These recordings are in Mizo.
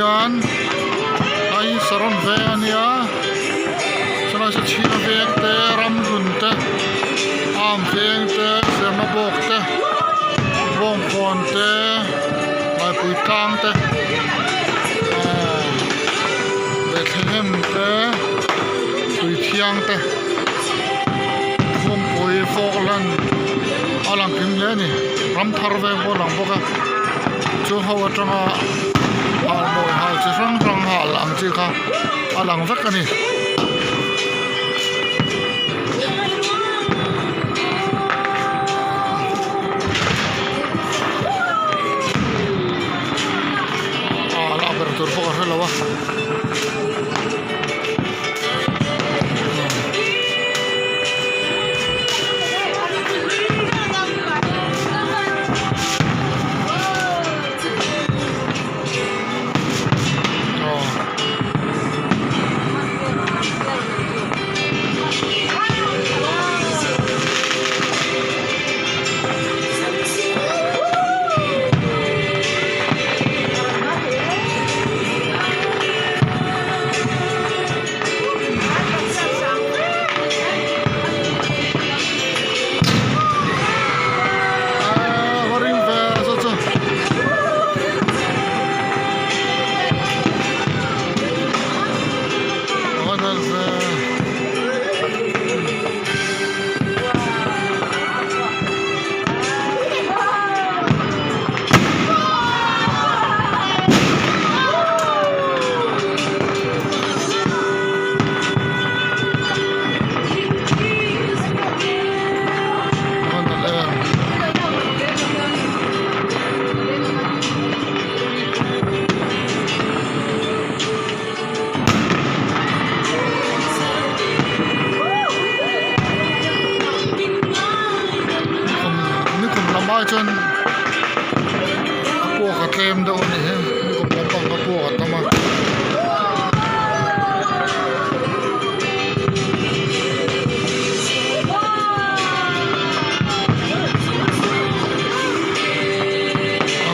hian a hi saron veng a nia chulai saw chhing veng te ramhlun te arm veng te sermabawk te bawngkawn te ngaipui tlang te ahh bethlehem te tuithiang te khuangpui falkland a lang kim hle a ni ram thar veng pawh a lang bawk a chu ho atanga hal mawi hal chi hrang hrang hal ang chi kha a lang vek a ni. Ah lak ber tur pawh ka hre lo a. Nikum lam ai chuan a puak a tlem deuh a ni hi nikum lampang a puak a tam a.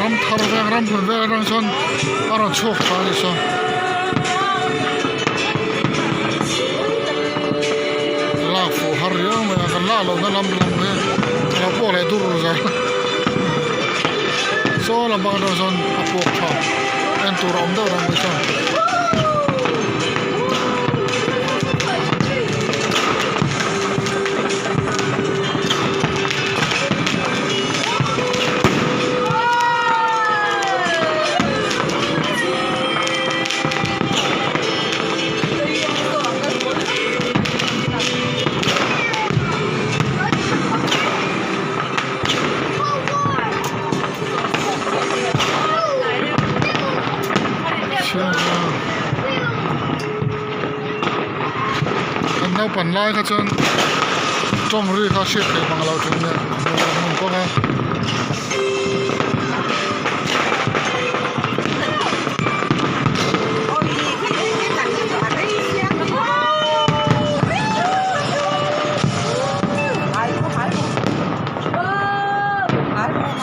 Ram thar veng ram hlun veng atang sawn a rawn chhuak tha a ni saw. Lak fuh har riau mai a kan lak lohna lam lam hi a lo puak leh dur zel saw lampang atang sawn a puak tha en tur a awm deuh reng mai saw. Kan naupan lai kha chuan tawng ri kha hriat theih mang lo thin nia hmun bawk a.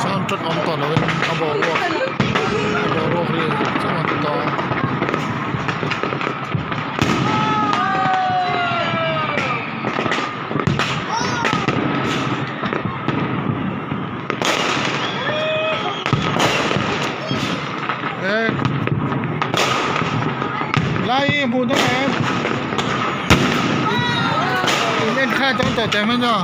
Sound track awm tawh lovin a boruak a boruak ri chauh a ni tawh a. Lai hi hmuh dawn em in en khai dawn tawh teh mai nia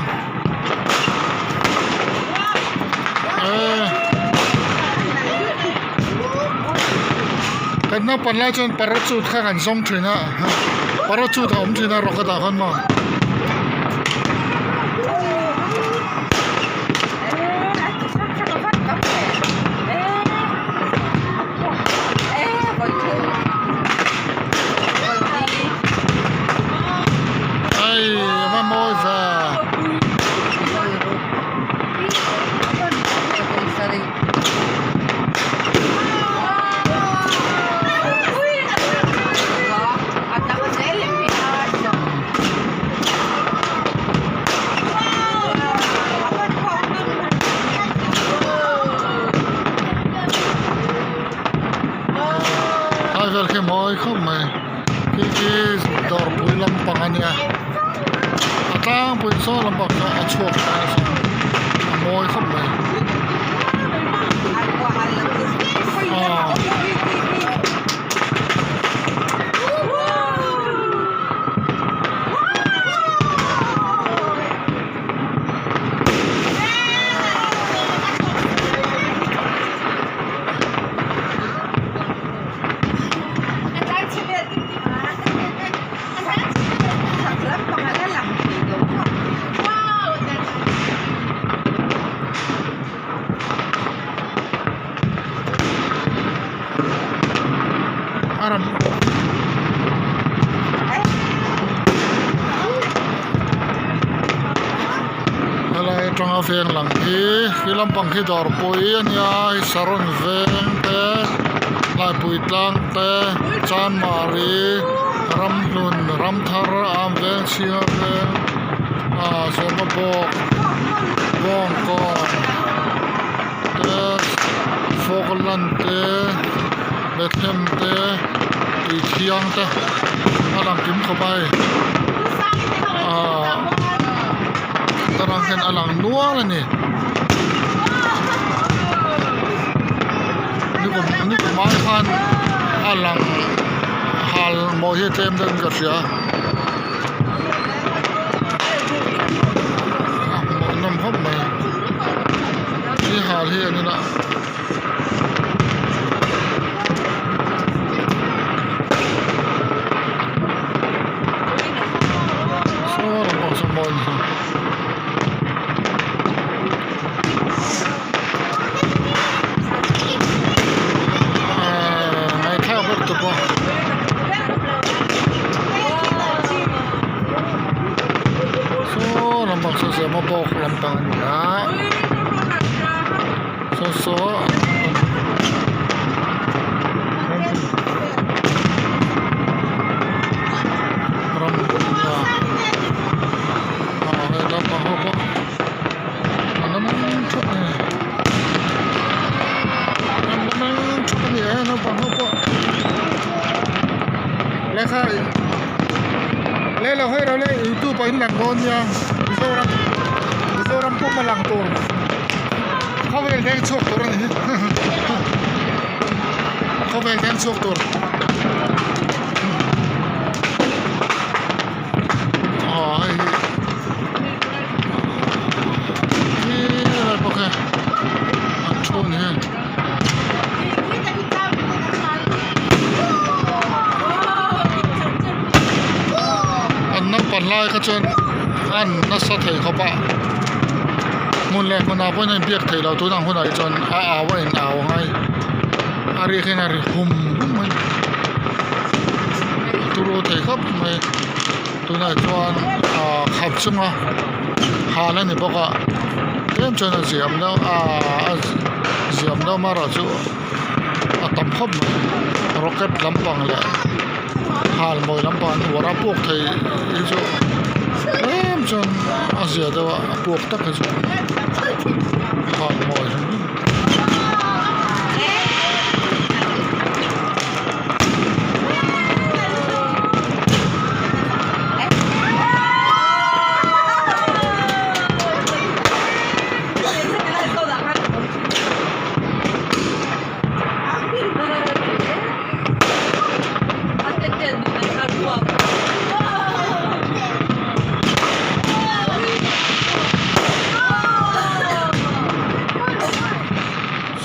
kan naupan lai chuan parachute kha kan zawng thin a parachute a awm thin a rocket ah khan maw. Hei a va mawi ve. khawp mai khi khi dawrpui lampang a nia a tlangpui saw lampang saw a chhuak ta a saw a mawi khawp mai aw. Helai atanga veng lang hi khi lampang khi dawrpui a nia hei saron veng te laipui tlang te chanmari ramhlun ramthar am veng chhinga veng ah zawmabawk bawngkawn te falkland te Bethlehem te tui thiang te a lang kim khawp a hei ahh tarang hian a lang nual a ni nikum nikum ai khan a lang hal mawi hi a tlem deuhin ka hria a hmuhnawm khawp mai hi hal hi an inah. Saw lampang saw mawi ni ahh ngaihthlak vek tawp a saw lampang saw zema bawk lampang a ni a. Saw saw ram nia ah hei lampang ho pawh an la meng theuh a ni an la meng theuh a ni e naupang ho pawh lehkha leh lo hei ro le youtube ah in lang dawn nia mizoram mizoram pum a lang tur. Khawvel deng chhuak tur a ni hi khawvel deng chhuak tur aw hei hi hi lai bawk e an thu a ni hei. An naupang lai kha chuan an nasa thei khawp a. Hmun leh hmunah pawhin a inbiak theih loh tun ang hunah hi chuan a au a in au ang a hei a rik hian a ri hum hum mai a turu thei khawp mai tunah chuan ah khap chunga hal a ni bawk a tlem chuan a ziam deuh ah a ziam deuh amaherawhchu a tam khawp mai rocket lampang leh hal mawi lampang an uar a puak thei hi chu tlem chuan a zia deuh a a puak tak hi chu hal mawi hrim hrim.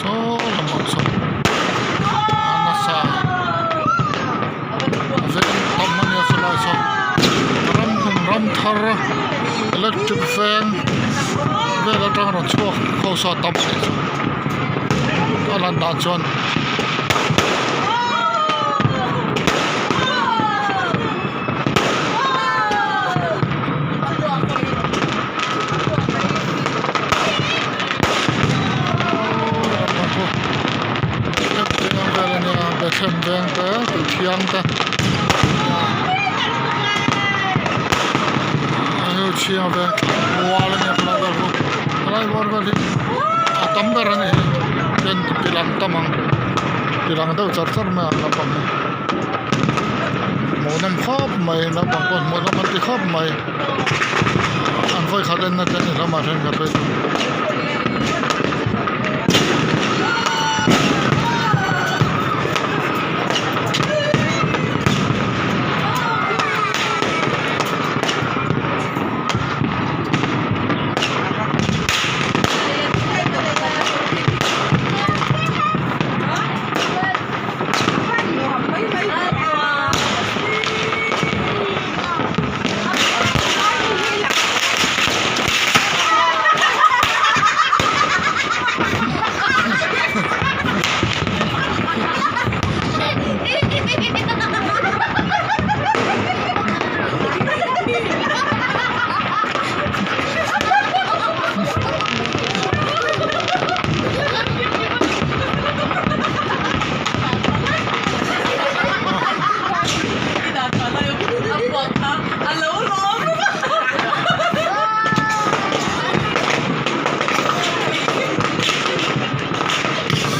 Saw lamah sawn a nasa a veng tam a nia sawlai saw ram hmun ram thar electric veng vel atang rawn chhuak ho saw a tam hle chu a lan dan chuan. Bethlehem veng te tuithiang te chhing veng mual a nia helai vel hi helai bawr vel hi a tam ber a ni hi ten ti lang tam ang ti lang deuh char char mai ang lampang hi. hmuhnawm khawp mai naupang pawh hmuhnawm an ti khawp mai an vawikhat en na te a ni hlawm a thenkhat phei chu.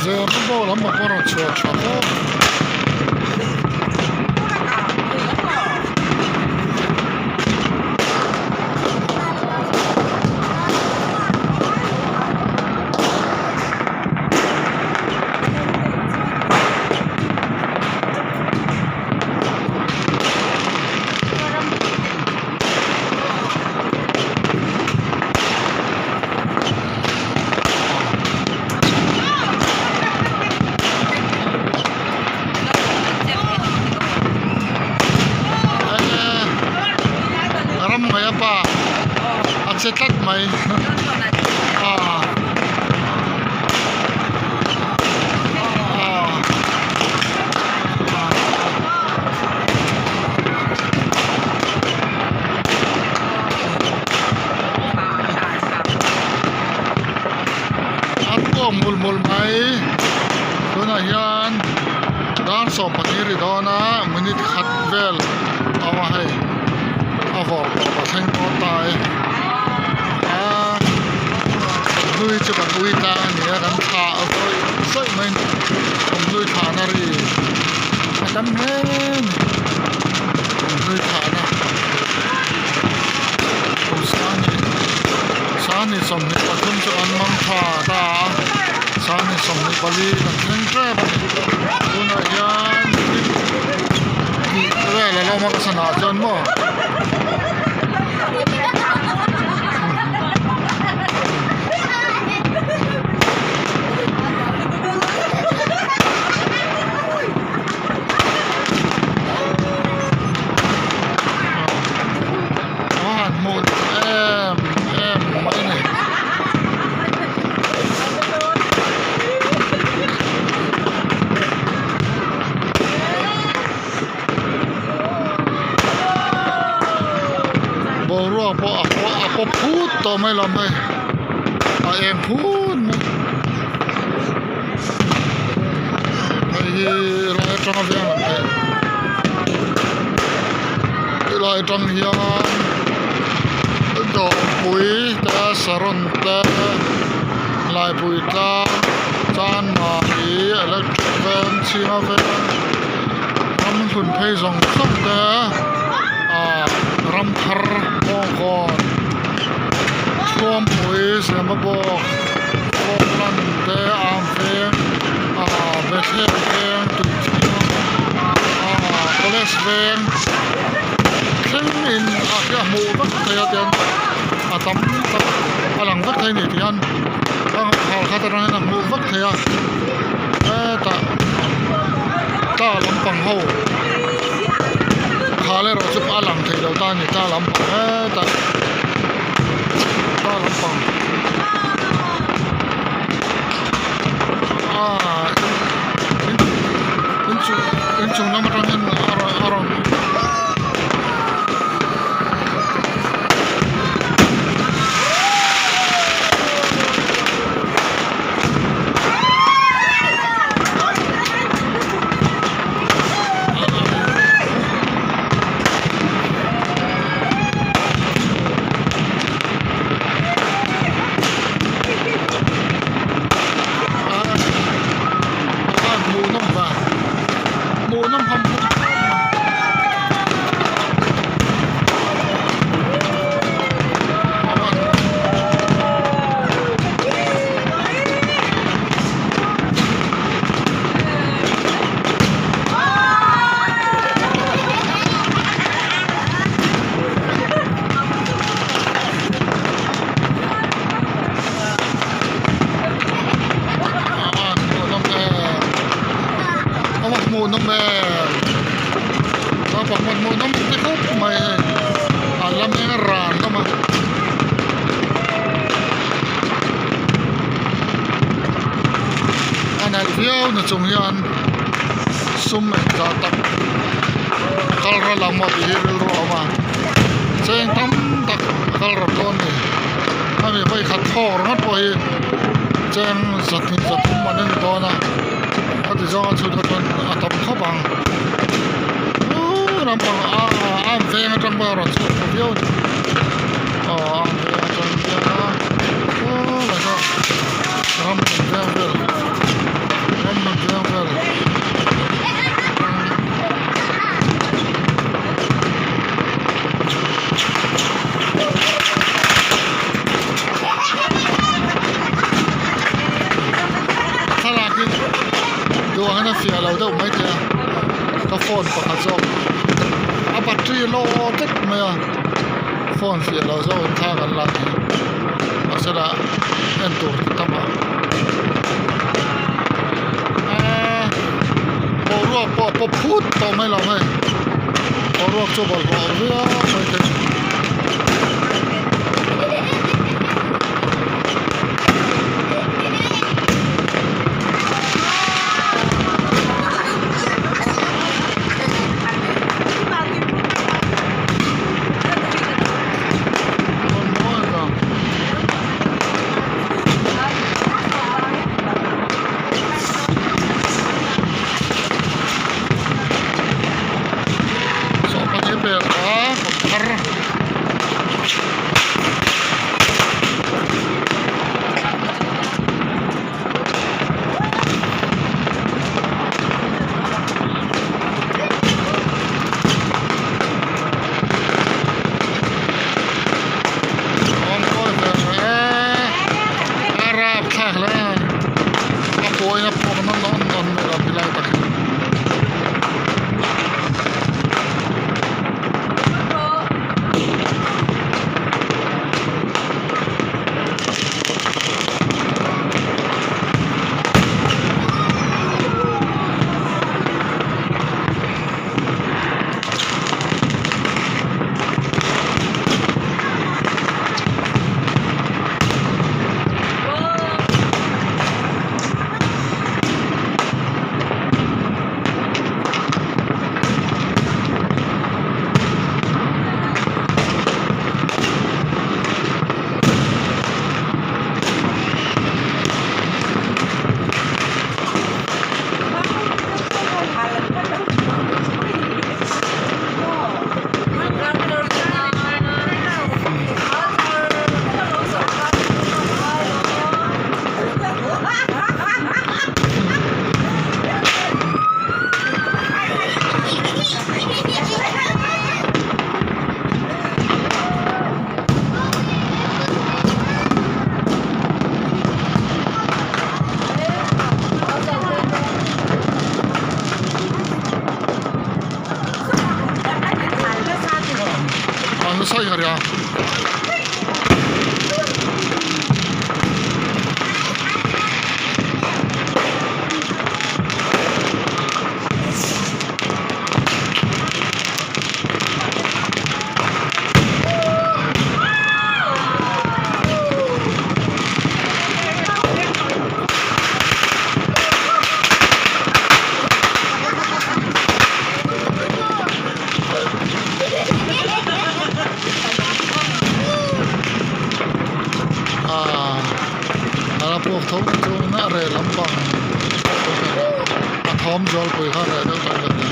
Zirna pawh lam ah pawh a rawn chhuah tha khawp. Ram ngaih a pa a che tlat mai ah ah A tawk mul mul mai tunah hian dar 12 ri dawn a minute khat vel a awm a hei a vawr tawp a thleng dawn ta e a hlui chu kan ui tlang a ni a kan thlah zawih zawih mai a ni hlui thlahna ri a tam hle a ni hlui thlahna. Sani 23 chu an mang tha ta a sani 24 kan thleng tep a ni tunah hian tih vel a lo awm a ka sana ah chuan maw. A han hmuh em em mai a ni. Boruak pawh a a pawp phut tawh mai lo mai a eng phut mai hei hi lai atanga veng ang theih. Helai atang hian dawrpui te saron te laipui tlang chanmari electric veng chhinga veng ram hlun phei zawng zawng te ah ram thar bawngkawn chhuampui zemabawk kawnglan te am veng ah bethlehem veng tuithiang ah college veng. Thleng in a hi a hmuh vek thei a tiang a tam tak a lang vek thei a ni tihian a hal khat atangin a hmuh vek thei a hetah tla lampang ho khal erawh chu a lang thei lo ta a ni tla lampang hetah tla lampang ah inchung lam atang hian a rawn viau na chung hian sum engzah tak kal ral ang maw tih hi rilru a awm a cheng tam tak a kal ral dawn a ni hemi vawikhat thlawk ringawt pawh hi cheng zahnih zathum an ni dawn a khati zawnga chhut kha chuan a tam khawp ang uuh lampang ah a veng atang pawh a rawn chhuak tha viau a ni aw a veng atang hian a aw lai saw ram hmun veng vel ram hmun veng vel Thlalak hi duh angin a fiah lo deuh maithei a ka phone pakhat zawk a battery low tlat mai a phone fiah lo zawk in thla kan lak hi mahsela en tur ti tam a aaa boruak pawh a pawp phut tawh mai lo hei boruak chu bawlhhlawh viau maithei. Aaa a la puak tho chuan a reh lampang a thawm zualpui kha a reh deuh tawh a ni.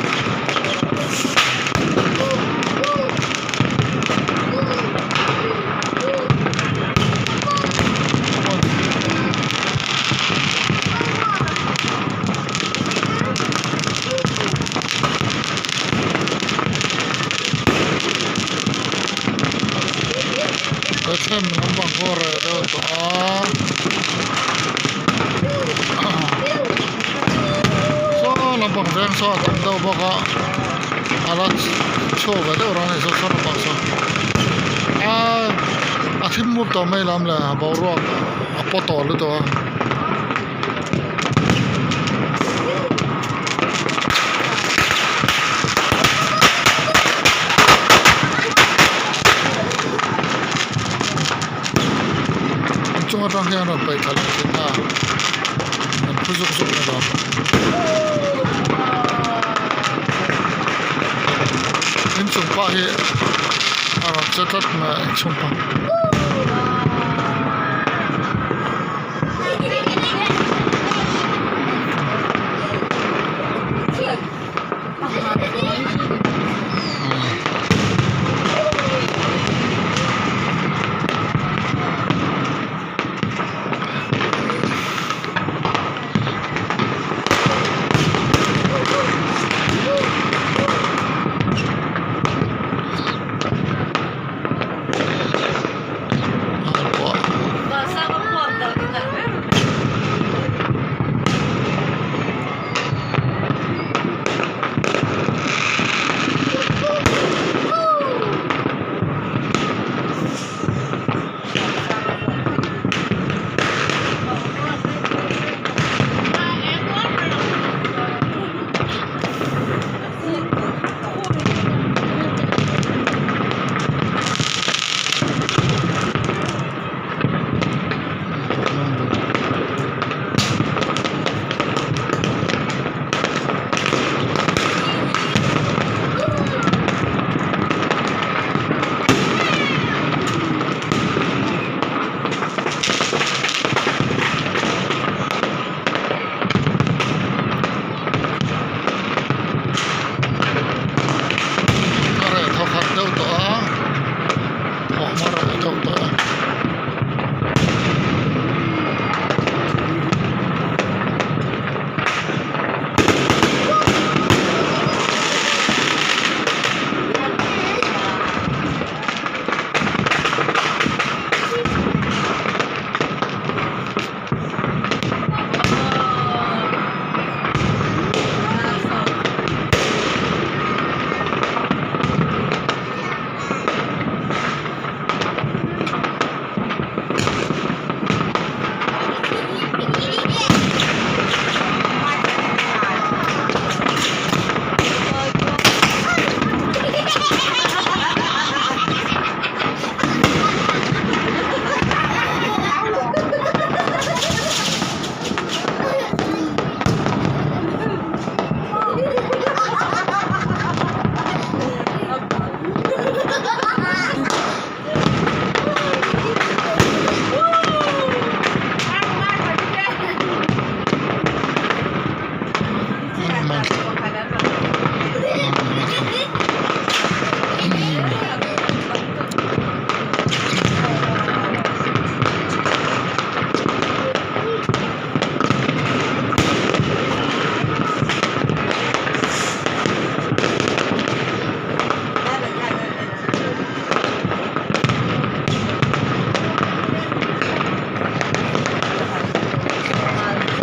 Ka thlen lampang pawh a reh deuh tawh a saw lampang veng saw a tam deuh bawk a a la chhuak ve deuh rang a ni saw saw lampang saw aaa a thim mup tawh mai lam le boruak a paw tawh lutuk a. Inchung atang hian rawn paih thla leh thin a. phu zuk zuk mai lo. Inchung pah hi a rawn che tlat mai a inchung pah. A reh thaw khat deuh tawh a thawm a reh deuh tawh a.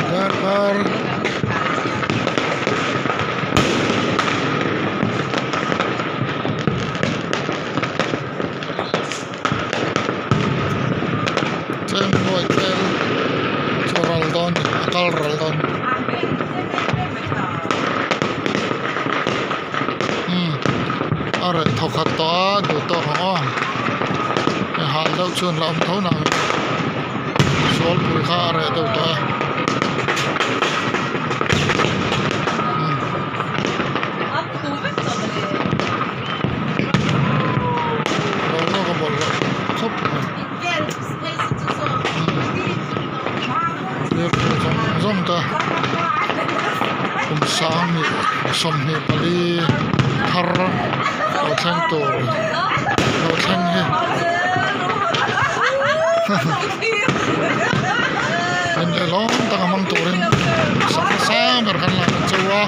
Darkar tlem nuai tlem chu a ral dawn a ni a kal ral dawn umm a reh thaw khat tawh a duh tawk ang aw hei hal deuh chuan la awm tho nang sualpui kha a reh deuh tawh e. Boruak a bawlhhlawh khawp mai lirthei zawng zawng te kum sanghnih 24 thar lo thleng tur lo thleng hi inelawm taka hmang turin sakna sang ber kan la ang cheu a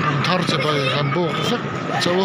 kum thar chibai kan buk vek cheu.